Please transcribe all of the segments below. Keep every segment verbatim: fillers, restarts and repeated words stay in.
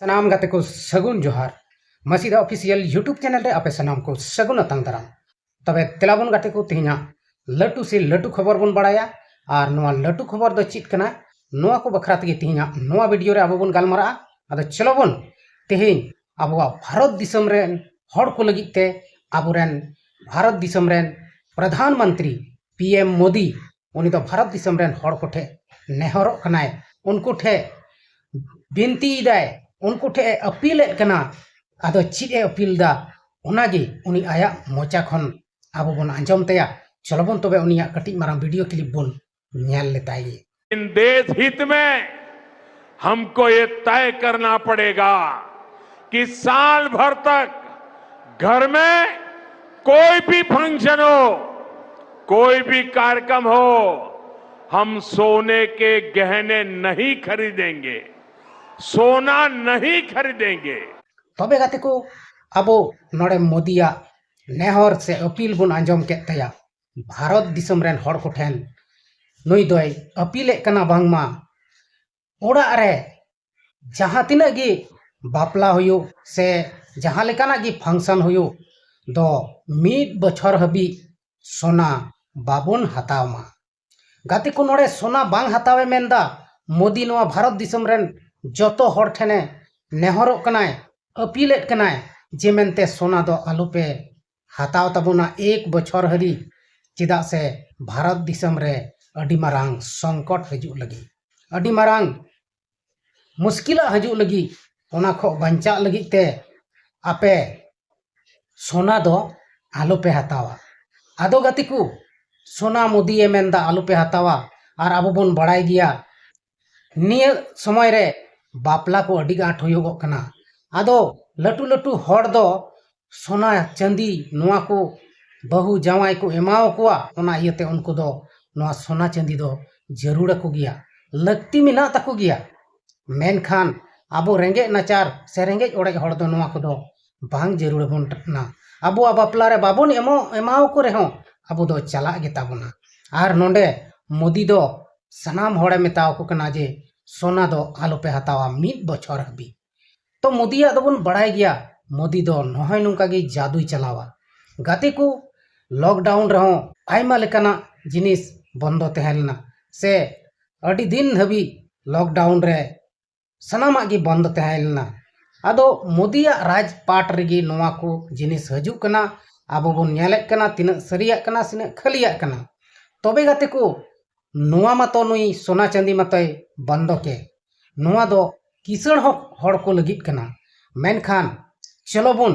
ᱥᱟᱱᱟᱢ ᱜᱟᱛᱮ ᱠᱚ ᱥᱟᱹᱜᱩᱱ ᱡᱚᱦᱟᱨ᱾ ᱢᱟᱹᱥᱤᱫᱟ ᱚᱯᱷᱤᱥᱤᱭᱟᱞ YouTube ᱪᱮᱱᱮᱞ ᱨᱮ ᱟᱯᱮ ᱥᱟᱱᱟᱢ ᱠᱚ ᱥᱟᱹᱜᱩᱱ ᱟᱛᱟᱝ ᱫᱟᱨᱟᱢ᱾ ᱛᱚᱵᱮ ᱫᱮᱞᱟ ᱵᱚᱱ ᱜᱟᱛᱮ ᱠᱚ, ᱛᱮᱦᱮᱧᱟᱜ ᱞᱟᱹᱴᱩ ᱥᱮ ᱞᱟᱹᱴᱩ ᱠᱷᱚᱵᱚᱨ ᱵᱚᱱ ᱵᱟᱲᱟᱭᱟ᱾ ᱟᱨ ᱱᱚᱣᱟ ᱞᱟᱹᱴᱩ ᱠᱷᱚᱵᱚᱨ ᱫᱚ ᱪᱮᱫ ᱠᱟᱱᱟ, ᱱᱚᱣᱟ ᱠᱚ ᱵᱟᱠᱷᱨᱟ ᱛᱮᱜᱮ ᱛᱮᱦᱮᱧᱟᱜ ᱱᱚᱣᱟ ᱵᱷᱤᱰᱤᱭᱳ ᱨᱮ ᱟᱵᱚ ᱵᱚᱱ ᱜᱟᱞᱢᱟᱨᱟᱜᱼᱟ᱾ ᱟᱫᱚ ᱪᱚᱞᱚ ᱵᱚᱱ ᱛᱮᱦᱮᱧ ᱟᱵᱚᱣᱟᱜ ᱵᱷᱟᱨᱚᱛ ᱫᱤᱥᱚᱢ ᱨᱮᱱ ᱦᱚᱲ ᱠᱚ ᱞᱟᱹᱜᱤᱫ ᱛᱮ, ᱟᱵᱚᱨᱮᱱ ᱵᱷᱟᱨᱚᱛ ᱫᱤᱥᱚᱢ ᱨᱮᱱ ᱯᱨᱚᱫᱷᱟᱱ ᱢᱚᱱᱛᱨᱤ ᱯᱤ ᱮᱢ ᱢᱳᱫᱤ, ᱩᱱᱤ ᱫᱚ ᱵᱷᱟᱨᱚᱛ ᱫᱤᱥᱚᱢ ᱨᱮᱱ ᱦᱚᱲ ᱠᱚᱴᱷᱮᱱ ᱱᱮᱦᱚᱨᱚᱜ ᱠᱟᱱᱟᱭ, ᱩᱱᱠᱩ ᱴᱷᱮᱱ ᱵᱤᱱᱛᱤᱭᱮᱫᱟᱭ, ᱩᱱᱠᱩ ᱴᱷᱮᱱ ᱮ ᱟᱹᱯᱤᱞᱮᱫ ᱠᱟᱱᱟ᱾ ᱟᱫᱚ ᱪᱮᱫ ᱮ ᱟᱹᱯᱤᱞ ᱫᱟ, ᱚᱱᱟᱜᱮ ᱩᱱᱤ ᱟᱭᱟᱜ ᱢᱚᱪᱟ ᱠᱷᱚᱱ ᱟᱵᱚ ᱵᱚᱱ ᱟᱸᱡᱚᱢ ᱛᱟᱭᱟ᱾ ᱪᱚᱞᱚ ᱵᱚᱱ ᱛᱚᱵᱮ ᱩᱱᱤᱭᱟᱜ ᱠᱟᱹᱴᱤᱡ ᱢᱟᱨᱟᱝ ᱵᱷᱤᱰᱤᱭᱳ ᱠᱞᱤᱯ ᱵᱚᱱ ᱧᱮᱞ ᱞᱮᱛᱟᱭ ᱜᱮ᱾ इन देश हित में हमको ये तय करना पड़ेगा कि साल भर तक घर में कोई भी फंक्शन हो, कोई भी कार्यक्रम हो, हम सोने के गहने नहीं खरीदेंगे, सोना नहीं खरीदेंगे। ᱛᱚᱵᱮ ᱜᱟᱛᱮ ᱠᱚ, ᱟᱵᱚ ᱱᱚᱰᱮ ᱢᱳᱫᱤᱭᱟᱜ ᱱᱮᱦᱚᱨ ᱥᱮ ᱟᱹᱯᱤᱞ ᱵᱚᱱ ᱟᱸᱡᱚᱢ ᱠᱮᱫ ᱛᱟᱭᱟ᱾ ᱵᱷᱟᱨᱚᱛ ᱫᱤᱥᱚᱢ ᱨᱮᱱ ᱦᱚᱲ ᱠᱚᱴᱷᱮᱱ ᱱᱩᱭ ᱫᱚᱭ ᱟᱹᱯᱤᱞᱮᱫ ᱠᱟᱱᱟ, ᱵᱟᱝᱢᱟ ᱚᱲᱟᱜ ᱨᱮ ᱡᱟᱦᱟᱸ ᱛᱤᱱᱟᱹᱜ ᱜᱮ ᱵᱟᱯᱞᱟ ᱦᱩᱭᱩᱜ ᱥᱮ ᱡᱟᱦᱟᱸ ᱞᱮᱠᱟᱱᱟᱜ ᱜᱮ ᱯᱷᱟᱝᱥᱚᱱ ᱦᱩᱭᱩᱜ ᱫᱚ ᱢᱤᱫ ᱵᱚᱪᱷᱚᱨ ᱦᱟᱹᱵᱤᱡ ᱥᱚᱱᱟ ᱵᱟᱵᱚᱱ ᱦᱟᱛᱟᱣ ᱢᱟ᱾ ᱜᱟᱛᱮ ᱠᱚ, ᱱᱚᱰᱮ ᱥᱚᱱᱟ ᱵᱟᱝ ᱦᱟᱛᱟᱣᱮ ᱢᱮᱱᱫᱟ᱾ ᱢᱳᱫᱤ ᱱᱚᱣᱟ ᱵᱷᱟᱨᱚᱛ ᱫᱤᱥᱚᱢ ᱨᱮᱱ ᱡᱚᱛᱚ ᱦᱚᱲ ᱴᱷᱮᱱᱮ ᱱᱮᱦᱚᱨᱚᱜ ᱠᱟᱱᱟᱭ, ᱟᱹᱯᱤᱞᱮᱫ ᱠᱟᱱᱟᱭ ᱡᱮ ᱢᱮᱱᱛᱮ ᱥᱚᱱᱟ ᱫᱚ ᱟᱞᱚᱯᱮ ᱦᱟᱛᱟᱣ ᱛᱟᱵᱚᱱᱟ ᱮᱠ ᱵᱚᱪᱷᱚᱨ ᱦᱟᱹᱨᱤ᱾ ᱪᱮᱫᱟᱜ ᱥᱮ ᱵᱷᱟᱨᱚᱛ ᱫᱤᱥᱚᱢ ᱨᱮ ᱟᱹᱰᱤ ᱢᱟᱨᱟᱝ ᱥᱚᱝᱠᱚᱴ ᱦᱤᱡᱩᱜ ᱞᱟᱹᱜᱤᱫ, ᱟᱹᱰᱤ ᱢᱟᱨᱟᱝ ᱢᱩᱥᱠᱤᱞᱟᱜ ᱦᱤᱡᱩᱜ ᱞᱟᱹᱜᱤᱫ, ᱚᱱᱟ ᱠᱷᱚᱱ ᱵᱟᱧᱪᱟᱜ ᱞᱟᱹᱜᱤᱫ ᱛᱮ ᱟᱯᱮ ᱥᱚᱱᱟ ᱫᱚ ᱟᱞᱚᱯᱮ ᱦᱟᱛᱟᱣᱟ᱾ ᱟᱫᱚ ᱜᱟᱛᱮ ᱠᱚ, ᱥᱚᱱᱟ ᱢᱳᱫᱤᱭᱮ ᱢᱮᱱᱫᱟ ᱟᱞᱚᱯᱮ ᱦᱟᱛᱟᱣᱟ᱾ ᱟᱨ ᱟᱵᱚ ᱵᱚᱱ ᱵᱟᱲᱟᱭ ᱜᱮᱭᱟ, ᱱᱤᱭᱟᱹ ᱥᱚᱢᱚᱭ ᱨᱮ ᱵᱟᱯᱞᱟ ᱠᱚ ᱟᱹᱰᱤ ᱟᱸᱴ ᱦᱩᱭᱩᱜᱚᱜ ᱠᱟᱱᱟ᱾ ᱟᱫᱚ ᱞᱟᱹᱴᱩ ᱞᱟᱹᱴᱩ ᱦᱚᱲ ᱫᱚ ᱥᱚᱱᱟ ᱪᱟᱸᱫᱤ ᱱᱚᱣᱟ ᱠᱚ ᱵᱟᱹᱦᱩ ᱡᱟᱶᱟᱭ ᱠᱚ ᱮᱢᱟᱣ ᱠᱚᱣᱟ, ᱚᱱᱟ ᱤᱭᱟᱹᱛᱮ ᱩᱱᱠᱩ ᱫᱚ ᱱᱚᱣᱟ ᱥᱚᱱᱟ ᱪᱟᱸᱫᱤ ᱫᱚ ᱡᱟᱹᱨᱩᱲ ᱟᱠᱚ ᱜᱮᱭᱟ, ᱞᱟᱹᱠᱛᱤ ᱢᱮᱱᱟᱜ ᱛᱟᱠᱚ ᱜᱮᱭᱟ᱾ ᱢᱮᱱᱠᱷᱟᱱ ᱟᱵᱚ ᱨᱮᱸᱜᱮᱡ ᱱᱟᱪᱟᱨ ᱥᱮ ᱨᱮᱸᱜᱮᱡ ᱚᱲᱮᱡ ᱦᱚᱲ ᱫᱚ ᱱᱚᱣᱟ ᱠᱚᱫᱚ ᱵᱟᱝ ᱡᱟᱹᱨᱩᱲ ᱟᱵᱚᱱ ᱠᱟᱱᱟ᱾ ᱟᱵᱚᱣᱟᱜ ᱵᱟᱯᱞᱟ ᱨᱮ ᱵᱟᱵᱚᱱ ᱮᱢᱚᱜ ᱮᱢᱟᱣ ᱠᱚ ᱨᱮᱦᱚᱸ ᱟᱵᱚ ᱫᱚ ᱪᱟᱞᱟᱜ ᱜᱮᱛᱟ ᱵᱚᱱᱟ᱾ ᱟᱨ ᱱᱚᱰᱮ ᱢᱳᱫᱤ ᱫᱚ ᱥᱟᱱᱟᱢ ᱦᱚᱲᱮ ᱢᱮᱛᱟᱣ ᱠᱚ ᱠᱟᱱᱟ ᱡᱮ ᱥᱚᱱᱟ ᱫᱚ ᱟᱞᱚᱯᱮ ᱦᱟᱛᱟᱣᱟ ᱢᱤᱫ ᱵᱚᱪᱷᱚᱨ ᱦᱟᱹᱵᱤᱡ᱾ ᱛᱚ ᱢᱳᱫᱤᱭᱟᱜ ᱫᱚᱵᱚᱱ ᱵᱟᱲᱟᱭ ᱜᱮᱭᱟ, ᱢᱳᱫᱤ ᱫᱚ ᱱᱚᱜᱼᱚᱭ ᱱᱚᱝᱠᱟ ᱜᱮ ᱡᱟᱫᱩᱭ ᱪᱟᱞᱟᱣᱟ᱾ ᱜᱟᱛᱮ ᱠᱚ, ᱞᱚᱠᱰᱟᱣᱩᱱ ᱨᱮᱦᱚᱸ ᱟᱭᱢᱟ ᱞᱮᱠᱟᱱᱟᱜ ᱡᱤᱱᱤᱥ ᱵᱚᱱᱫᱚ ᱛᱟᱦᱮᱸ ᱞᱮᱱᱟ, ᱥᱮ ᱟᱹᱰᱤ ᱫᱤᱱ ᱦᱟᱹᱵᱤᱡ ᱞᱚᱠᱰᱟᱣᱩᱱ ᱨᱮ ᱥᱟᱱᱟᱢᱟᱜ ᱜᱮ ᱵᱚᱱᱫᱚ ᱛᱟᱦᱮᱸ ᱞᱮᱱᱟ᱾ ᱟᱫᱚ ᱢᱳᱫᱤᱭᱟᱜ ᱨᱟᱡᱽ ᱯᱟᱴ ᱨᱮᱜᱮ ᱱᱚᱣᱟ ᱠᱚ ᱡᱤᱱᱤᱥ ᱦᱤᱡᱩᱜ ᱠᱟᱱᱟ, ᱟᱵᱚ ᱵᱚᱱ ᱧᱮᱞᱮᱫ ᱠᱟᱱᱟ ᱛᱤᱱᱟᱹᱜ ᱥᱟᱹᱨᱤᱭᱟᱜ ᱠᱟᱱᱟ, ᱛᱤᱱᱟᱹᱜ ᱠᱷᱟᱹᱞᱤᱭᱟᱜ ᱠᱟᱱᱟ᱾ ᱛᱚᱵᱮ ᱜᱟᱛᱮ ᱠᱚ, ᱱᱚᱣᱟ ᱢᱟᱛᱚ ᱱᱩᱭ ᱥᱚᱱᱟ ᱪᱟᱸᱫᱤ ᱢᱟᱛᱚᱭ ᱵᱚᱱᱫᱚ ᱠᱮ, ᱱᱚᱣᱟ ᱫᱚ ᱠᱤᱥᱟᱹᱬ ᱦᱚ-, ᱦᱚᱲ ᱠᱚ ᱞᱟᱹᱜᱤᱫ ᱠᱟᱱᱟ᱾ ᱢᱮᱱᱠᱷᱟᱱ ᱪᱚᱞᱚ ᱵᱚᱱ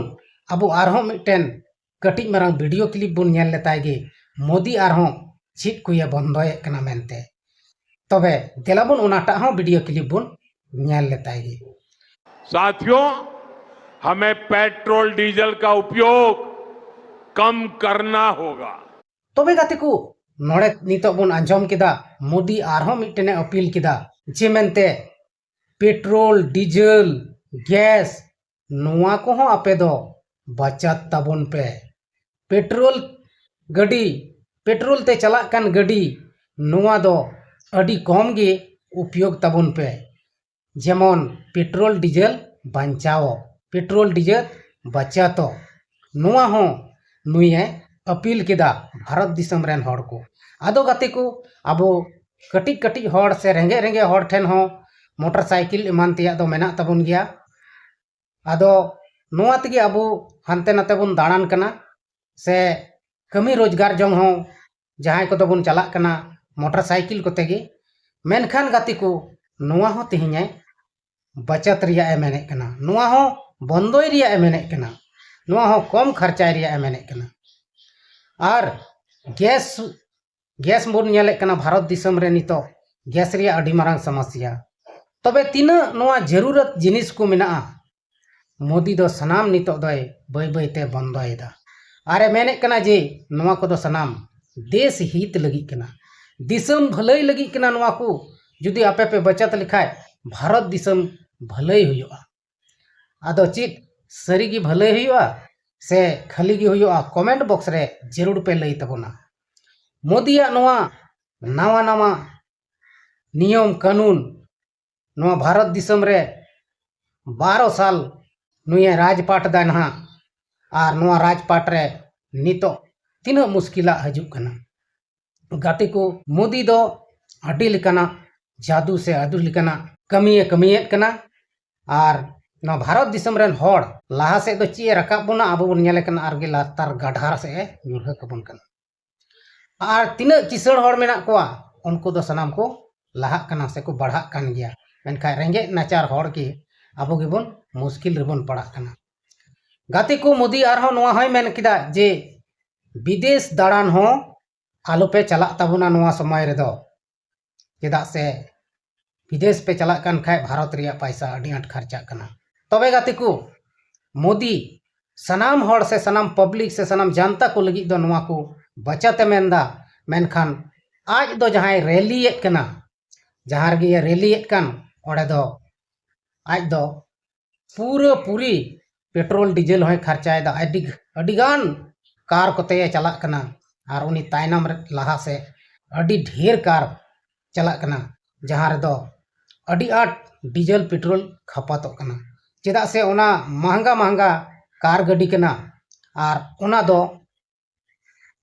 ᱟᱵᱚ ᱟᱨᱦᱚᱸ ᱢᱤᱫᱴᱮᱱ ᱠᱟᱹᱴᱤᱡ ᱢᱟᱨᱟᱝ ᱵᱷᱤᱰᱤᱭᱳ ᱠᱞᱤᱯ ᱵᱚᱱ ᱧᱮᱞ ᱞᱮᱛᱟᱭ ᱜᱮ, ᱢᱳᱫᱤ ᱟᱨᱦᱚᱸ ᱪᱮᱫ ᱠᱚᱭᱮ ᱵᱚᱱᱫᱚᱭᱮᱫ ᱠᱟᱱᱟ ᱢᱮᱱᱛᱮ᱾ ᱛᱚᱵᱮ ᱫᱮᱞᱟ ᱵᱚᱱ ᱚᱱᱟᱴᱟᱜ ᱦᱚᱸ ᱵᱷᱤᱰᱤᱭᱳ ᱠᱞᱤᱯ ᱵᱚᱱ ᱧᱮᱞ ᱞᱮᱛᱟᱭ ᱜᱮ᱾ साथियों, हमें पेट्रोल डीजल का उपयोग कम करना होगा। ᱛᱚᱵᱮ ᱜᱟᱛᱮ ᱠᱚ, ᱱᱚᱰᱮ ᱱᱤᱛᱚᱜ ᱵᱚᱱ ᱟᱸᱡᱚᱢ ᱠᱮᱫᱟ, ᱢᱳᱫᱤ ᱟᱨᱦᱚᱸ ᱢᱤᱫᱴᱮᱱᱮ ᱟᱹᱯᱤᱞ ᱠᱮᱫᱟ ᱡᱮ ᱢᱮᱱᱛᱮ ᱯᱮᱴᱨᱳᱞ, ᱰᱤᱡᱮᱞ, ᱜᱮᱥ, ᱱᱚᱣᱟ ᱠᱚᱦᱚᱸ ᱟᱯᱮ ᱫᱚ ᱵᱟᱪᱟᱛ ᱛᱟᱵᱚᱱ ᱯᱮ᱾ ᱯᱮᱴᱨᱳᱞ ᱜᱟᱹᱰᱤ, ᱯᱮᱴᱨᱳᱞ ᱛᱮ ᱪᱟᱞᱟᱜ ᱠᱟᱱ ᱜᱟᱹᱰᱤ, ᱱᱚᱣᱟ ᱫᱚ ᱟᱹᱰᱤ ᱠᱚᱢ ᱜᱮ ᱩᱯᱭᱳᱜᱽ ᱛᱟᱵᱚᱱ ᱯᱮ᱾ ᱡᱮᱢᱚᱱ ᱯᱮᱴᱨᱳᱞ ᱰᱤᱡᱮᱞ ᱵᱟᱧᱪᱟᱣ, ᱯᱮᱴᱨᱳᱞ ᱰᱤᱡᱮᱞ ᱵᱟᱪᱟᱛᱚ, ᱱᱚᱣᱟ ᱦᱚᱸ ᱱᱩᱭᱮ ᱟᱹᱯᱤᱞ ᱠᱮᱫᱟ ᱵᱷᱟᱨᱚᱛ ᱫᱤᱥᱚᱢ ᱨᱮᱱ ᱦᱚᱲ ᱠᱚ᱾ ᱟᱫᱚ ᱜᱟᱛᱮ ᱠᱚ, ᱟᱵᱚ ᱠᱟᱹᱴᱤᱡ ᱠᱟᱹᱴᱤᱡ ᱦᱚᱲ ᱥᱮ ᱨᱮᱸᱜᱮᱡ ᱨᱮᱸᱜᱮᱡ ᱦᱚᱲ ᱴᱷᱮᱱ ᱦᱚᱸ ᱢᱚᱴᱚᱨ ᱥᱟᱭᱠᱮᱞ ᱮᱢᱟᱱ ᱛᱮᱭᱟᱜ ᱫᱚ ᱢᱮᱱᱟᱜ ᱛᱟᱵᱚᱱ ᱜᱮᱭᱟ᱾ ᱟᱫᱚ ᱱᱚᱣᱟ ᱛᱮᱜᱮ ᱟᱵᱚ ᱦᱟᱱᱛᱮ ᱱᱟᱛᱮ ᱵᱚᱱ ᱫᱟᱬᱟᱱ ᱠᱟᱱᱟ, ᱥᱮ ᱠᱟᱹᱢᱤ ᱨᱳᱡᱽᱜᱟᱨ ᱡᱚᱝ ᱦᱚᱸ ᱡᱟᱦᱟᱸᱭ ᱠᱚᱫᱚ ᱵᱚᱱ ᱪᱟᱞᱟᱜ ᱠᱟᱱᱟ ᱢᱚᱴᱚᱨ ᱥᱟᱭᱠᱮᱞ ᱠᱚᱛᱮ ᱜᱮ᱾ ᱢᱮᱱᱠᱷᱟᱱ ᱜᱟᱛᱮ ᱠᱚ, ᱱᱚᱣᱟ ᱦᱚᱸ ᱛᱮᱦᱮᱧ ᱮ ᱵᱟᱪᱟᱛ ᱨᱮᱭᱟᱜ ᱮ ᱢᱮᱱᱮᱫ ᱠᱟᱱᱟ, ᱱᱚᱣᱟ ᱦᱚᱸ ᱵᱚᱱᱫᱚᱭ ᱨᱮᱭᱟᱜ ᱮ ᱢᱮᱱᱮᱫ ᱠᱟᱱᱟ, ᱱᱚᱣᱟ ᱦᱚᱸ ᱠᱚᱢ ᱠᱷᱟᱨᱪᱟᱭ ᱨᱮᱭᱟᱜ ᱮ ᱢᱮᱱᱮᱫ ᱠᱟᱱᱟ᱾ ᱟᱨ ᱜᱮᱥ, ᱜᱮᱥ ᱵᱚᱱ ᱧᱮᱞᱮᱫ ᱠᱟᱱᱟ, ᱵᱷᱟᱨᱚᱛ ᱫᱤᱥᱚᱢ ᱨᱮ ᱱᱤᱛᱚᱜ ᱜᱮᱥ ᱨᱮᱭᱟᱜ ᱟᱹᱰᱤ ᱢᱟᱨᱟᱝ ᱥᱚᱢᱚᱥᱭᱟ᱾ ᱛᱚᱵᱮ ᱛᱤᱱᱟᱹᱜ ᱱᱚᱣᱟ ᱡᱟᱹᱨᱩᱨᱟᱛ ᱡᱤᱱᱤᱥ ᱠᱚ ᱢᱮᱱᱟᱜᱼᱟ, ᱢᱳᱫᱤ ᱫᱚ ᱥᱟᱱᱟᱢ ᱱᱤᱛᱚᱜ ᱫᱚᱭ ᱵᱟᱹᱭ ᱵᱟᱹᱭᱛᱮ ᱵᱚᱱᱫᱚᱭᱮᱫᱟ᱾ ᱟᱨᱮ ᱢᱮᱱᱮᱫ ᱠᱟᱱᱟ ᱡᱮ ᱱᱚᱣᱟ ᱠᱚᱫᱚ ᱥᱟᱱᱟᱢ ᱫᱮᱥ ᱦᱤᱛ ᱞᱟᱹᱜᱤᱫ ᱠᱟᱱᱟ, ᱫᱤᱥᱚᱢ ᱵᱷᱟᱹᱞᱟᱹᱭ ᱞᱟᱹᱜᱤᱫ ᱠᱟᱱᱟ᱾ ᱱᱚᱣᱟ ᱠᱚ ᱡᱩᱫᱤ ᱟᱯᱮ ᱯᱮ ᱵᱟᱪᱟᱛ ᱞᱮᱠᱷᱟᱡ ᱵᱷᱟᱨᱚᱛ ᱫᱤᱥᱚᱢ ᱵᱷᱟᱹᱞᱟᱹᱭ ᱦᱩᱭᱩᱜᱼᱟ᱾ ᱟᱫᱚ ᱪᱮᱫ ᱥᱟᱹᱨᱤ ᱜᱮ ᱵᱷᱟᱹᱞᱟᱹᱭ ᱦᱩᱭᱩᱜᱼᱟ ᱥᱮ ᱠᱷᱟᱹᱞᱤ ᱜᱮ ᱦᱩᱭᱩᱜᱼᱟ? ᱠᱚᱢᱮᱱᱴ ᱵᱚᱠᱥ ᱨᱮ ᱡᱟᱹᱨᱩᱲ ᱯᱮ ᱞᱟᱹᱭ ᱛᱟᱵᱚᱱᱟ᱾ ᱢᱳᱫᱤᱭᱟᱜ ᱱᱚᱣᱟ ᱱᱟᱣᱟ ᱱᱟᱣᱟ ᱱᱤᱭᱚᱢ ᱠᱟᱹᱱᱩᱱ ᱱᱚᱣᱟ ᱵᱷᱟᱨᱚᱛ ᱫᱤᱥᱚᱢ ᱨᱮ ᱵᱟᱨᱚ ᱥᱟᱞ ᱱᱩᱭᱮ ᱨᱟᱡᱽᱯᱟᱴ ᱫᱟ ᱱᱟᱦᱟᱜ, ᱟᱨ ᱱᱚᱣᱟ ᱨᱟᱡᱽᱯᱟᱴ ᱨᱮ ᱱᱤᱛᱚᱜ ᱛᱤᱱᱟᱹᱜ ᱢᱩᱥᱠᱤᱞᱟᱜ ᱦᱤᱡᱩᱜ ᱠᱟᱱᱟ᱾ ᱜᱟᱛᱮ ᱠᱚ, ᱢᱳᱫᱤ ᱫᱚ ᱟᱹᱰᱤ ᱞᱮᱠᱟᱱᱟᱜ ᱡᱟᱫᱩ ᱥᱮ ᱟᱹᱰᱤ ᱞᱮᱠᱟᱱᱟᱜ ᱠᱟᱹᱢᱤᱭᱮ ᱠᱟᱹᱢᱤᱭᱮᱫ ᱠᱟᱱᱟ᱾ ᱟᱨ ᱱᱚᱣᱟ ᱵᱷᱟᱨᱚᱛ ᱫᱤᱥᱚᱢ ᱨᱮᱱ ᱦᱚᱲ ᱞᱟᱦᱟ ᱥᱮᱫ ᱫᱚ ᱪᱮᱫ ᱮ ᱨᱟᱠᱟᱵ ᱵᱚᱱᱟ, ᱟᱵᱚ ᱵᱚᱱ ᱧᱮᱞᱮ ᱠᱟᱱᱟ ᱟᱨᱜᱮ ᱞᱟᱛᱟᱨ ᱜᱟᱰᱷᱟᱨ ᱥᱮᱫ ᱮ ᱧᱩᱨᱦᱟᱹ ᱠᱟᱵᱚᱱ ᱠᱟᱱᱟ᱾ ᱟᱨ ᱛᱤᱱᱟᱹᱜ ᱠᱤᱥᱟᱹᱬ ᱦᱚᱲ ᱢᱮᱱᱟᱜ ᱠᱚᱣᱟ, ᱩᱱᱠᱩ ᱫᱚ ᱥᱟᱱᱟᱢ ᱠᱚ ᱞᱟᱦᱟᱜ ᱠᱟᱱᱟ ᱥᱮᱠᱚ ᱵᱟᱲᱦᱟᱜ ᱠᱟᱱ ᱜᱮᱭᱟ, ᱢᱮᱱᱠᱷᱟᱱ ᱨᱮᱸᱜᱮᱡ ᱱᱟᱪᱟᱨ ᱦᱚᱲ ᱜᱮ ᱟᱵᱚ ᱜᱮᱵᱚᱱ ᱢᱩᱥᱠᱤᱞ ᱨᱮᱵᱚᱱ ᱯᱟᱲᱟᱜ ᱠᱟᱱᱟ᱾ ᱜᱟᱛᱮ ᱠᱚ, ᱢᱳᱫᱤ ᱟᱨᱦᱚᱸ ᱱᱚᱣᱟ ᱦᱚᱸᱭ ᱢᱮᱱ ᱠᱮᱫᱟ ᱡᱮ ᱵᱤᱫᱮᱥ ᱫᱟᱬᱟᱱ ᱦᱚᱸ ᱟᱞᱚᱯᱮ ᱪᱟᱞᱟᱜ ᱛᱟᱵᱚᱱᱟ ᱱᱚᱣᱟ ᱥᱚᱢᱚᱭ ᱨᱮᱫᱚ, ᱪᱮᱫᱟᱜ ᱥᱮ ᱵᱤᱫᱮᱥ ᱯᱮ ᱪᱟᱞᱟᱜ ᱠᱟᱱ ᱠᱷᱟᱡ ᱵᱷᱟᱨᱚᱛ ᱨᱮᱭᱟᱜ ᱯᱟᱭᱥᱟ ᱟᱹᱰᱤ ᱟᱸᱴ ᱠᱷᱟᱨᱪᱟᱜ ᱠᱟᱱᱟ᱾ ᱛᱚᱵᱮ ᱜᱟᱛᱮ ᱠᱚ, ᱢᱳᱫᱤ ᱥᱟᱱᱟᱢ ᱦᱚᱲ ᱥᱮ ᱥᱟᱱᱟᱢ ᱯᱟᱵᱽᱞᱤᱠ ᱥᱮ ᱥᱟᱱᱟᱢ ᱡᱟᱱᱛᱟ ᱠᱚ ᱞᱟᱹᱜᱤᱫ ᱫᱚ ᱱᱚᱣᱟ ᱠᱚ ᱵᱟᱪᱟᱛ ᱮ ᱢᱮᱱᱫᱟ, ᱢᱮᱱᱠᱷᱟᱱ ᱟᱡ ᱫᱚ ᱡᱟᱦᱟᱸᱭ ᱨᱮᱞᱤᱭᱮᱫ ᱠᱟᱱᱟ, ᱡᱟᱦᱟᱸ ᱨᱮᱜᱮ ᱨᱮᱞᱤᱭᱮᱫ ᱠᱟᱱ, ᱚᱸᱰᱮ ᱫᱚ ᱟᱡ ᱫᱚ ᱯᱩᱨᱟᱹ ᱯᱩᱨᱤ ᱯᱮᱴᱨᱳᱞ ᱰᱤᱡᱮᱞ ᱦᱚᱸᱭ ᱠᱷᱟᱨᱪᱟᱭᱮᱫᱟ᱾ ᱟᱹᱰᱤ ᱟᱹᱰᱤᱜᱟᱱ ᱠᱟᱨ ᱠᱚᱛᱮ ᱮ ᱪᱟᱞᱟᱜ ᱠᱟᱱᱟ ᱟᱨ ᱩᱱᱤ ᱛᱟᱭᱱᱚᱢ ᱨᱮ ᱞᱟᱦᱟ ᱥᱮᱫ ᱟᱹᱰᱤ ᱰᱷᱮᱨ ᱠᱟᱨ ᱪᱟᱞᱟᱜ ᱠᱟᱱᱟ, ᱡᱟᱦᱟᱸ ᱨᱮᱫᱚ ᱟᱹᱰᱤ ᱟᱸᱴ ᱰᱤᱡᱮᱞ ᱯᱮᱴᱨᱳᱞ ᱠᱷᱟᱯᱟᱛᱚᱜ ᱠᱟᱱᱟ᱾ ᱪᱮᱫᱟᱜ ᱥᱮ ᱚᱱᱟ ᱢᱟᱦᱟᱝᱜᱟ ᱢᱟᱦᱟᱝᱜᱟ ᱠᱟᱨ ᱜᱟᱹᱰᱤ ᱠᱟᱱᱟ ᱟᱨ ᱚᱱᱟ ᱫᱚ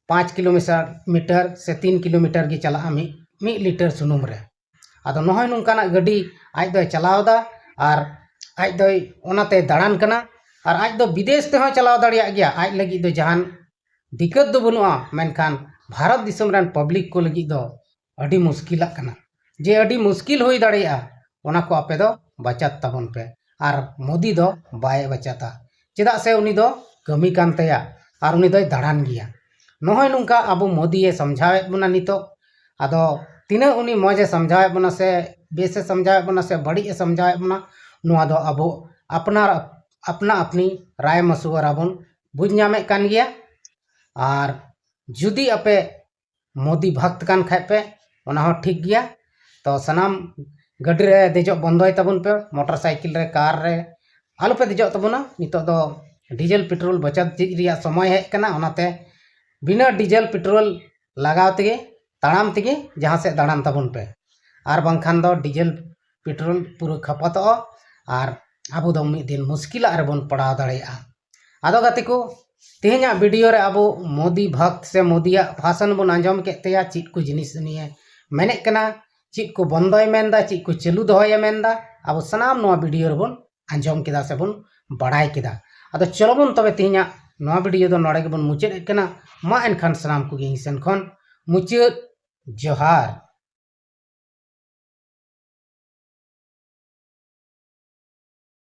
ᱯᱟᱸᱪ ᱠᱤᱞᱳᱢᱤᱴᱟᱨ ᱥᱮ ᱛᱤᱱ ᱠᱤᱞᱳᱢᱤᱴᱟᱨ ᱜᱮ ᱪᱟᱞᱟᱜᱼᱟ ᱢᱤᱫ ᱢᱤᱫ ᱞᱤᱴᱟᱨ ᱥᱩᱱᱩᱢ ᱨᱮ᱾ ᱟᱫᱚ ᱱᱚᱜᱼᱚᱭ ᱱᱚᱝᱠᱟᱱᱟᱜ ᱜᱟᱹᱰᱤ ᱟᱡ ᱫᱚᱭ ᱪᱟᱞᱟᱣ ᱮᱫᱟ ᱟᱨ ᱟᱡ ᱫᱚᱭ ᱚᱱᱟᱛᱮ ᱫᱟᱬᱟᱱ ᱠᱟᱱᱟ᱾ ᱟᱨ ᱟᱡ ᱫᱚ ᱵᱤᱫᱮᱥ ᱛᱮᱦᱚᱸ ᱪᱟᱞᱟᱣ ᱫᱟᱲᱮᱭᱟᱜ ᱜᱮᱭᱟ, ᱟᱡ ᱞᱟᱹᱜᱤᱫ ᱫᱚ ᱡᱟᱦᱟᱱ ᱫᱤᱠᱠᱟᱹᱛ ᱫᱚ ᱵᱟᱹᱱᱩᱜᱼᱟ, ᱢᱮᱱᱠᱷᱟᱱ ᱵᱷᱟᱨᱚᱛ ᱫᱤᱥᱚᱢ ᱨᱮᱱ ᱯᱟᱵᱽᱞᱤᱠ ᱠᱚ ᱞᱟᱹᱜᱤᱫ ᱫᱚ ᱟᱹᱰᱤ ᱢᱩᱥᱠᱤᱞᱟᱜ ᱠᱟᱱᱟ᱾ ᱡᱮ ᱟᱹᱰᱤ ᱢᱩᱥᱠᱤᱞ ᱦᱩᱭ ᱫᱟᱲᱮᱭᱟᱜᱼᱟ, ᱚᱱᱟ ᱠᱚ ᱟᱯᱮ ᱫᱚ ᱵᱟᱪᱟᱛ ᱛᱟᱵᱚᱱ ᱯᱮ᱾ ᱟᱨ ᱢᱳᱫᱤ ᱫᱚ ᱵᱟᱭ ᱵᱟᱪᱟᱛᱟ, ᱪᱮᱫᱟᱜ ᱥᱮ ᱩᱱᱤ ᱫᱚ ᱠᱟᱹᱢᱤ ᱠᱟᱱ ᱛᱟᱭᱟ ᱟᱨ ᱩᱱᱤ ᱫᱚᱭ ᱫᱟᱬᱟᱱ ᱜᱮᱭᱟ᱾ ᱱᱚᱜᱼᱚᱭ ᱱᱚᱝᱠᱟ ᱟᱵᱚ ᱢᱳᱫᱤᱭᱮ ᱥᱟᱢᱡᱷᱟᱣᱮᱫ ᱵᱚᱱᱟ ᱱᱤᱛᱚᱜ᱾ ᱟᱫᱚ ᱛᱤᱱᱟᱹᱜ ᱩᱱᱤ ᱢᱚᱡᱽ ᱮ ᱥᱟᱢᱡᱷᱟᱣᱮᱫ ᱵᱚᱱᱟ ᱥᱮ ᱵᱮᱥ ᱮ ᱥᱟᱢᱡᱷᱟᱣᱮᱫ ᱵᱚᱱᱟ ᱥᱮ ᱵᱟᱹᱲᱤᱡ ᱮ ᱥᱟᱢᱡᱷᱟᱣᱮᱫ ᱵᱚᱱᱟ, ᱱᱚᱣᱟ ᱫᱚ ᱟᱵᱚ ᱟᱯᱱᱟᱨ ᱟᱯᱱᱟ ᱟᱯᱱᱤ ᱨᱟᱭ ᱢᱟᱥᱩᱣᱟᱨᱟ ᱵᱚᱱ ᱵᱩᱡᱽ ᱧᱟᱢᱮᱫ ᱠᱟᱱ ᱜᱮᱭᱟ᱾ ᱟᱨ ᱡᱩᱫᱤ ᱟᱯᱮ ᱢᱳᱫᱤ ᱵᱷᱚᱠᱛ ᱠᱟᱱ ᱠᱷᱟᱡ ᱯᱮ, ᱚᱱᱟ ᱦᱚᱸ ᱴᱷᱤᱠ ᱜᱮᱭᱟ᱾ ᱛᱚ ᱥᱟᱱᱟᱢ ᱜᱟᱹᱰᱤ ᱨᱮ ᱫᱮᱡᱚᱜ ᱵᱚᱱᱫᱚᱭ ᱛᱟᱵᱚᱱ ᱯᱮ, ᱢᱚᱴᱚᱨ ᱥᱟᱭᱠᱮᱞ ᱨᱮ, ᱠᱟᱨ ᱨᱮ ᱟᱞᱚ ᱯᱮ ᱫᱮᱡᱚᱜ ᱛᱟᱵᱚᱱᱟ᱾ ᱱᱤᱛᱚᱜ ᱫᱚ ᱰᱤᱡᱮᱞ ᱯᱮᱴᱨᱳᱞ ᱵᱟᱪᱟᱛ ᱨᱮᱭᱟᱜ ᱥᱚᱢᱚᱭ ᱦᱮᱡ ᱠᱟᱱᱟ, ᱚᱱᱟᱛᱮ ᱵᱤᱱᱟᱹ ᱰᱤᱡᱮᱞ ᱯᱮᱴᱨᱳᱞ ᱞᱟᱜᱟᱣ ᱛᱮᱜᱮ, ᱛᱟᱲᱟᱢ ᱛᱮᱜᱮ ᱡᱟᱦᱟᱸ ᱥᱮᱫ ᱫᱟᱬᱟᱱ ᱛᱟᱵᱚᱱ ᱯᱮ᱾ ᱟᱨ ᱵᱟᱝᱠᱷᱟᱱ ᱫᱚ ᱰᱤᱡᱮᱞ ᱯᱮᱴᱨᱳᱞ ᱯᱩᱨᱟᱹ ᱠᱷᱟᱯᱟᱛᱚᱜᱼᱟ ᱟᱨ ᱟᱵᱚ ᱫᱚ ᱢᱤᱫ ᱫᱤᱱ ᱢᱩᱥᱠᱤᱞᱟᱜ ᱨᱮᱵᱚᱱ ᱯᱟᱲᱟᱣ ᱫᱟᱲᱮᱭᱟᱜᱼᱟ᱾ ᱟᱫᱚ ᱜᱟᱛᱮ ᱠᱚ, ᱛᱮᱦᱮᱧᱟᱜ ᱵᱷᱤᱰᱤᱭᱳ ᱨᱮ ᱟᱵᱚ ᱢᱳᱫᱤ ᱵᱷᱚᱠᱛ ᱥᱮ ᱢᱳᱫᱤᱭᱟᱜ ᱵᱷᱟᱥᱚᱱ ᱵᱚᱱ ᱟᱸᱡᱚᱢ ᱠᱮᱫ ᱛᱟᱭᱟ, ᱪᱮᱫ ᱠᱚ ᱡᱤᱱᱤᱥ ᱩᱱᱤᱭᱮ ᱢᱮᱱᱮᱫ ᱠᱟᱱᱟ, ᱪᱮᱫ ᱠᱚ ᱵᱚᱱᱫᱚᱭ ᱢᱮᱱᱫᱟ, ᱪᱮᱫ ᱠᱚ ᱪᱟᱹᱞᱩ ᱫᱚᱦᱚᱭᱮ ᱢᱮᱱᱫᱟ, ᱟᱵᱚ ᱥᱟᱱᱟᱢ ᱱᱚᱣᱟ ᱵᱷᱤᱰᱤᱭᱳ ᱨᱮᱵᱚᱱ ᱟᱸᱡᱚᱢ ᱠᱮᱫᱟ ᱥᱮᱵᱚᱱ ᱵᱟᱲᱟᱭ ᱠᱮᱫᱟ᱾ ᱟᱫᱚ ᱪᱚᱞᱚ ᱵᱚᱱ ᱛᱚᱵᱮ ᱛᱮᱦᱮᱧᱟᱜ ᱱᱚᱣᱟ ᱵᱷᱤᱰᱤᱭᱳ ᱫᱚ ᱱᱚᱰᱮ ᱜᱮᱵᱚᱱ ᱢᱩᱪᱟᱹᱫ ᱮᱫ ᱠᱟᱱᱟ᱾ ᱢᱟ ᱮᱱᱠᱷᱟᱱ ᱥᱟᱱᱟᱢ ᱠᱚᱜᱮ ᱤᱧ ᱥᱮᱱ ᱠᱷᱚᱱ ᱢᱩᱪᱟᱹᱫ ᱡᱚᱦᱟᱨ᱾